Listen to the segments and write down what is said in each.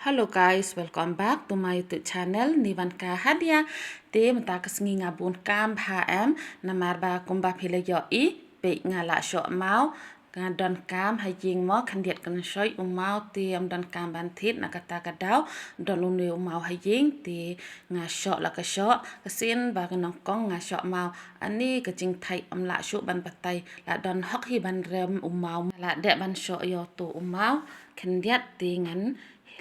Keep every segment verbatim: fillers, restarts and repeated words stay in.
Hello guys, welcome back to my YouTube channel, Nivanka Hadia. Te mynta ka sngi nga bun kam bha em, namar ba kumba phi la ïohi, peit nga la shoh maw, nga don kam ha ïing mo, khyndiat kynshoit u maw te ym don kam ban thied, na kata ka daw don une u maw ha ïing te nga shoh la ka shoh, ka sien ba ka nyngkong nga shoh maw. Ani ka jingthait ym lah shuh ban batai, la don hok hi ban rem u maw, la dep ban shoh ïa uto u maw. Khyndiat te ngan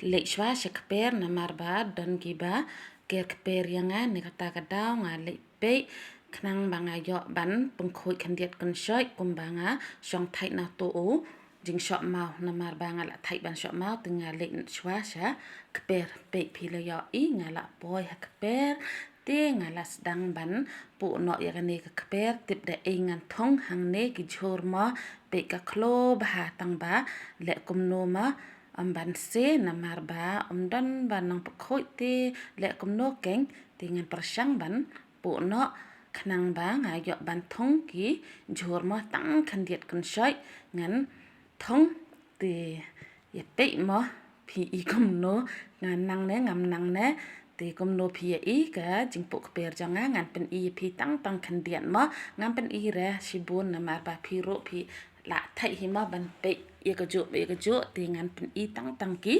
leit shuwa sha kper namar ba don kiba ker kper ïa nga, na kata ka daw nga leit peit khnang ba nga ïoh ban pynkhuid khyndiat kynshoit kumba nga shong thait na uto u jingshoh maw, namar ba nga la thait ban shoh maw te nga leit shuwa sha kper. Peit phi la ïohi nga la poi ha kper te nga la sdang ban puh noh ïa kane ka kper, tip da ei ngan thung hangne ki jhur mo, peit ka khloo bha tang ba leh kumno mo ym ban se, namar ba ym don ba nang pynkhuid te leh kumno keiñ, te ngan pyrshang ban puh noh khnang ba nga ïoh ban thung ki jhur mo, tang khyndiat kynshoit ngan thung. Te ïa peit mo phi i kumno, nga nang ne ngam nang ne. Te kumno phi ïa i ka jingpuh kper jong nga, ngan pyni ïa phi tang tang khyndiat mo. Ngam pyni re shibun namar ba phi ruh phi la thait hi mo ban peit ïa kajuh ïa kajuh, te ngan pyni tang tang ki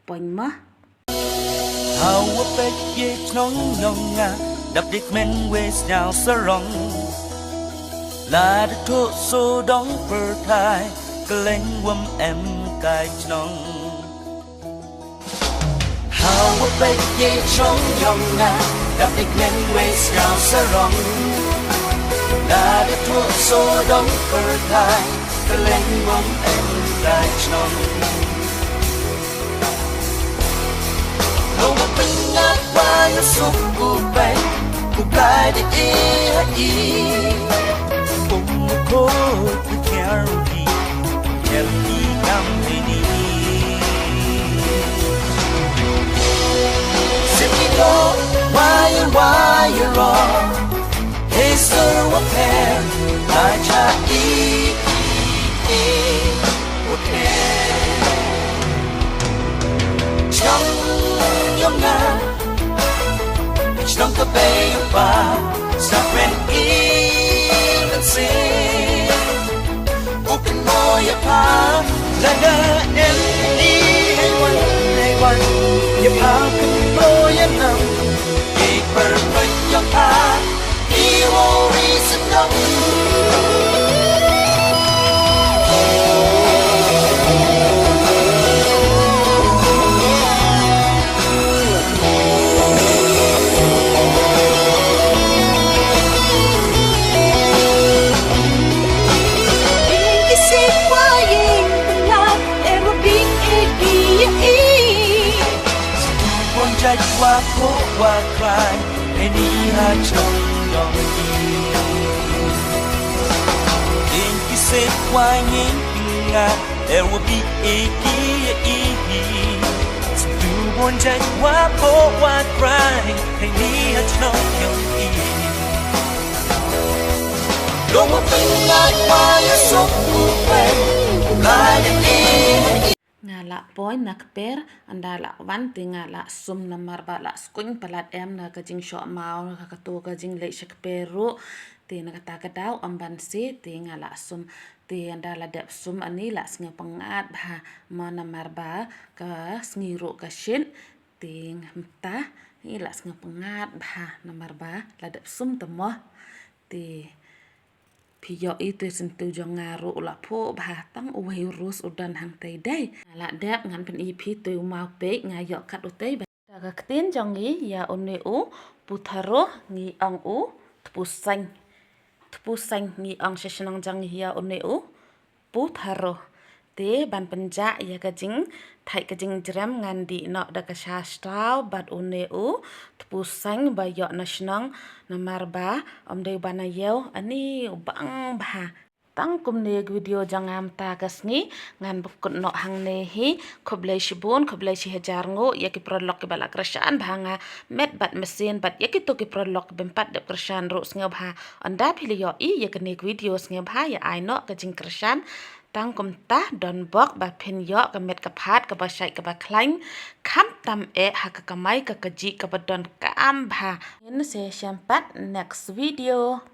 point mo. Hawa peit ïa chnong yong nga, dap dik men wei sniaw sarong. Lada thuh sodong pyrthai, kylleng wym em kai chnong. Hawa peit ïa chnong yong nga, dap dik men wei sniaw sarong. Lada thuh sodong pyrthai, kylleng wym em kai chnong. Lo ma pyngat wa ïa suk u bai, u bai de e ha i. Kum ko ku kiar ki, kiar ki kam de ni. Sip i lo, wa ïa, wa ïa lo. Hei sir wa pher, la cha i, i, i, wa pher. Chnong yong nga, chnong ka bei u pa, sa kren i, let's say. U kynmaw ïa pha, lada em i hei wan, hei wan. Ïa pha kynmaw ïa nga, i pyrthei ïa pha, i worry sendok. Jait wa pok wa krai, eni ha chnong yong i. Ing ki se wa ngin pinga, er wa bi e ki e i. Situ bon jait wa pok wa krai, eni ha chnong yong i. Long wa pinga wa ya sok u pen, u lai e i. Nga la poi na kper, ynda la wan te nga la sum namar ba la skuiñ palat em na ka jingshoh maw, na ka, kato ka jingleit sha kper ruh, te na kata ka daw ym ban se, te nga la sum, te ynda la dep sum ani la sngew pyngngad bha, ma namar ba ka sngi ruh ka shit, te mynta i la sngew pyngngad bha namar ba la dep sum te mo, te Phi ïohi te syntiew jong nga ruh u la phuh bha, tang uwei u rus u don hangtei dei. Nga la dep, ngan pyni phi te u maw, peit nga ïoh kat utei. Bad da ka ktien jong ngi ïa une u Putharo ngi ong u Tpusaiñ. Tpusaiñ ngi ong sha shnong jong ngi ïa une u Putharo. Te ban pynjah ïa ka jingthait ka jingjrem, ngan dih noh da ka sha straw bad une u Tpusaiñ ba ïoh na shnong, namar ba ym dei ban ïew ani u bang bha. Tang kumne ka video jong nga mynta ka sngi, ngan pynkut noh hangne hi. Khublei shibun, khublei shihajar nguh ïa ki paralok kiba la kyrshan bha ha nga met bad mynsiem, bad ïa kito ki paralok bym pat dep kyrshan ruh, sngewbha ynda phi la ïohi ïa kane ka video, sngewbha ïa ai noh ka jingkyrshan. Tang kumta don bok ba phin ïoh ka met ka phad kaba shait kaba khlaiñ, khamtam eh ha ka kamai ka kajih kaba donkam bha. Ngin sa ïashem pat next video.